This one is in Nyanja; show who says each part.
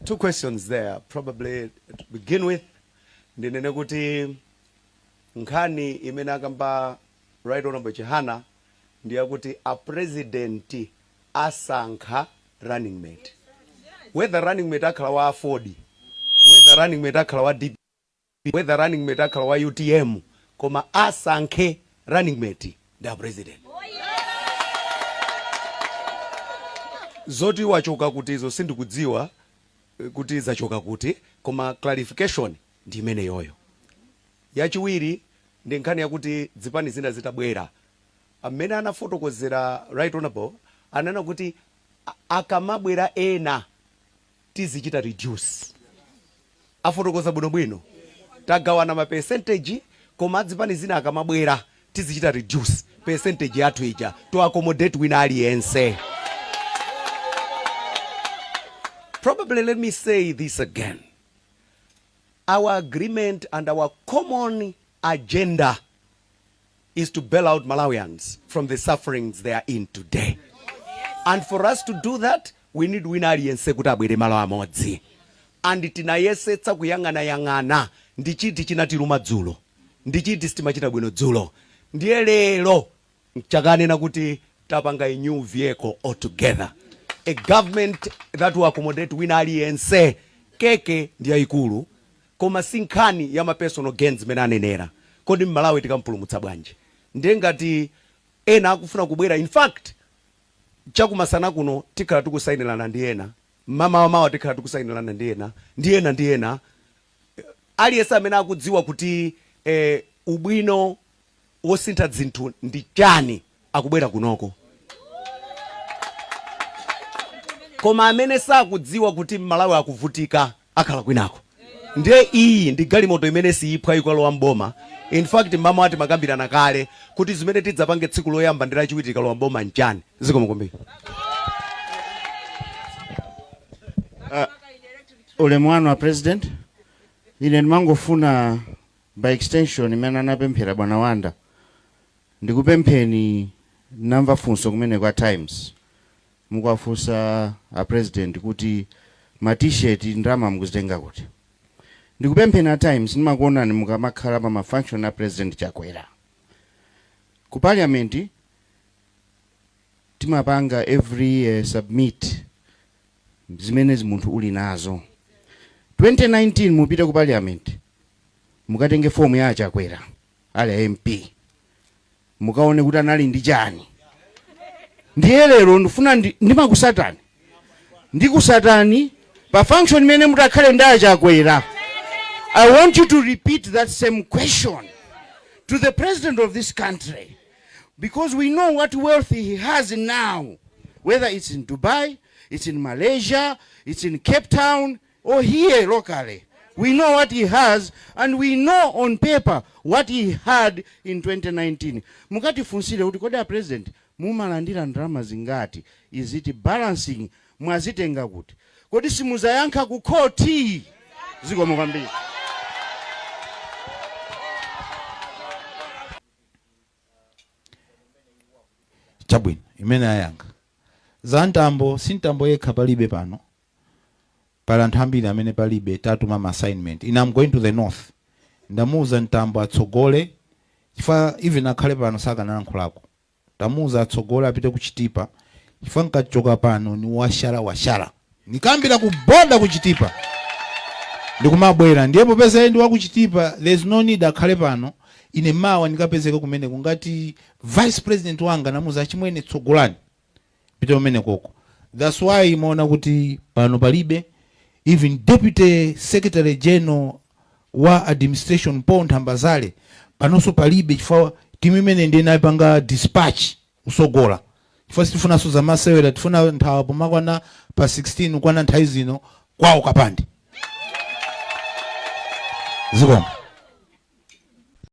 Speaker 1: Two questions there. Probably to begin with, ndinene kuti nkhani imene akamba Right Honorable Chihana ndi yakuti a president asankha running mate. Whether running mate akhala wa AFORD, whether running mate akhala wa DPP, whether running mate akhala wa UTM, koma asankhe running mate ndi a president. Zoti wachoka kuti izo sindikudziwa kuti zachoka kuti, koma clarification ndi imeneyoyo. Yachiwiri ndi nkhani yakuti zipani zina zitabwera, mmene anafotokozera Right Honorable, ananena kuti akamabwera ena tizichita reduce. Afotokoza bwinobwino, tagawana ma percentage, koma adzipani zina akamabwera tizichita reduce percentage yathu ija to accommodate wina aliyense. Probably let me say this again: our agreement and our common agenda is to bail out Malawians from the sufferings they are in today. And for us to do that, we need wina aliyense kuti abwere malo amodzi. And tinayesetsa kuyang'anayang'ana ndi chiti chinatiluma dzulo, ndi chiti sitimachita bwino dzulo. Ndiye lero chakanena kuti tapanga a new vehicle altogether. A government that will accommodate wina aliyense. Keke ndi yayikulu, koma si nkhani ya ma personal gains zimene anenera. Kodi Mmalawi tikampulumutsa bwanji? Ndiye ngati ena akufuna kubwera, in fact chakumasana kuno tikhala tikusainirana ndi ena, mmamawa tikhala tikusainirana ndi ena, ndi ena, ndi ena. Aliyense amene akudziwa kuti ubwino wosintha zinthu ndi chani akubwera kunoko, koma amene sakudziwa kuti Mmalawi akuvutika akhala kwinako. Ndiye iyi ndi galimoto imene siyiphwa ikalowa mboma. In fact, mmamawa timakambirana kale kuti zimene tidzapange tsiku loyamba ndi lachiwiri tikalowa mboma nchani. Zikomo kwambiri.
Speaker 2: Ulemu wanu a President, ine ndimangofuna by extension imene anapemphera bwana Wanda, ndikupempheni. Namva funso kumene kwa Times mukuwafunsa a President kuti ma T-shirt ndalama mukuzitenga kuti. Ndikupempheni a Times, ndimakuonani mukamakhala pa ma function a President Chakwera ku Parliament. Timapanga every year submit zimene munthu uli nazo. 2019 mupite ku Parliament, mukatenge fomu ya Achakwera ali MP, mukaone kuti anali ndi chani. Ndiye lero ndifuna ndimakusatani, ndikusatani pa function imene mutakhale ndi Achakwera. I want you to repeat that same question to the president of this country, because we know what wealth he has now, whether it's in Dubai, it's in Malaysia, it's in Cape Town or here locally. We know what he has and we know on paper what he had in 2019. Mukatifunsire kuti kodi a President mumalandira ndalama zingati? Is it balancing? Mwazitenga kuti? Kodi simuzayankha ku khoti? Zikomo kwambiri.
Speaker 3: Chabwino, imene ayankha za Mtambo, si Mtambo yekha palibe pano, pali anthu ambiri amene palibe, tatuma ma assignment. Ine I'm going to the north, ndamuuza Mtambo atsogole chifukwa even akhale pano sakanalankhulako. Tamuuza atsogole apite ku Chitipa chifukwa nkachoka pano ni washara washara, nikambira ku boda ku Chitipa ndikumabwera. Ndiye popeza iye ndi wa ku Chitipa, there's no need akhale pano. Ine mawa ndikapezeka kumeneko ngati vice president wanga. Namuuza, "Achimwene, tsogolani, pite kumene koko." That's why imaona kuti pano palibe. Even deputy secretary general wa administration, Paul Ntambazale, panonso palibe chifukwa timu imene ndiye inapanga dispatch kusogola, chifukwa sitifunanso zamasewera. Tifuna nthawi pomakwana pa 16 kwana nthawi zino kwawo kapande. Zikomo.